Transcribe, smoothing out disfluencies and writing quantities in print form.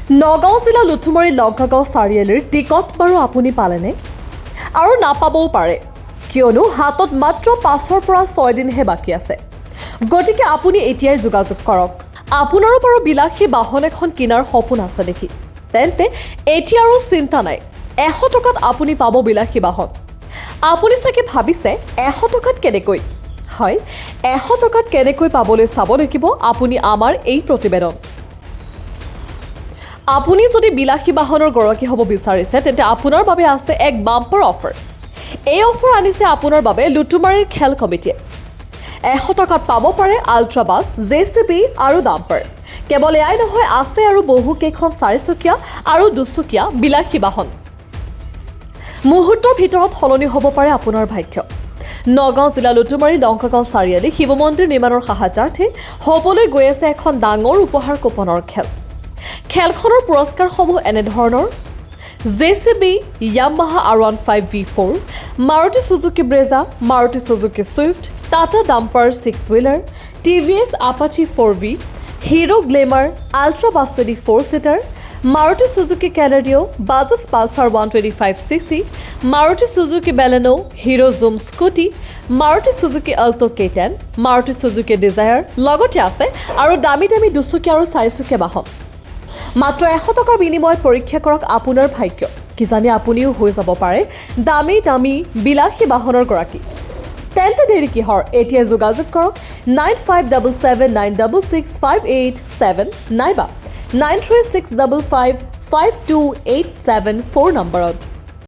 নগাঁও জিলা লুথুমাৰী লংকাগাঁও চাৰিআলিৰ টিকট বাৰু আপুনি পালেনে? আৰু নাপাবও পাৰে, কিয়নো হাতত মাত্ৰ 5ৰ পৰা 6 দিনহে বাকী আছে। গতিকে আপুনি এতিয়াই যোগাযোগ কৰক। আপোনাৰো বাৰু বিলাসী বাহন এখন কিনাৰ সপোন আছে নেকি? তেন্তে এতিয়া আৰু চিন্তা নাই, 100 টকাত আপুনি পাব বিলাসী বাহন। আপুনি চাগে ভাবিছে, 100 টকাত কেনেকৈ হয়? 100 টকাত কেনেকৈ পাবলৈ চাব লাগিব আপুনি আমাৰ এই প্ৰতিবেদন। আপুনি যদি বিলাসী বাহনৰ গৰাকী হ'ব বিচাৰিছে, তেন্তে আপোনাৰ বাবে আছে এক বাম্পাৰ অফাৰ। এই অফাৰ আনিছে আপোনাৰ বাবে লুটুমাৰীৰ খেল কমিটিয়ে। 100 টকাত পাব পাৰে আল্ট্ৰা বাছ, জেচিবি আৰু ডাম্পাৰ। কেৱল এয়াই নহয়, আছে আৰু বহুকেইখন চাৰিচকীয়া আৰু দুচকীয়া বিলাসী বাহন। মুহূৰ্তৰ ভিতৰত সলনি হ'ব পাৰে আপোনাৰ ভাগ্য। নগাঁও জিলা লুটুমাৰী লংকাগাঁও চাৰিআলি শিৱ মন্দিৰ নিৰ্মাণৰ সাহায্যাৰ্থে হ'বলৈ গৈ আছে এখন ডাঙৰ উপহাৰ কুপনৰ খেল। খেলখনৰ পুৰস্কাৰসমূহ এনেধৰণৰ: JCB, Yamaha R15 V4, Maruti Suzuki Brezza, Maruti Suzuki Swift, Tata dumper six wheeler, TVS Apache 4V, hero Glamour, ultra bus 24 seater, Maruti Suzuki Celerio, Bajaj Pulsar 125 cc, Maruti Suzuki Baleno, hero zoom scooty, Maruti Suzuki Alto K10, Maruti Suzuki Dzire. লগতে আছে আৰু দামী দামী দুচকীয়া আৰু চাৰিচকীয়া বাহন। মাত্ৰ 100 টকাৰ বিনিময়ত পৰীক্ষা কৰক আপোনাৰ ভাগ্য। কিজানি আপুনিও হৈ যাব পাৰে দামী দামী বিলাসী বাহনৰ গৰাকী। তেন্তে দেৰি কিহৰ? এতিয়া যোগাযোগ কৰক 9577966587 নাইবা 9365552874 নম্বৰত।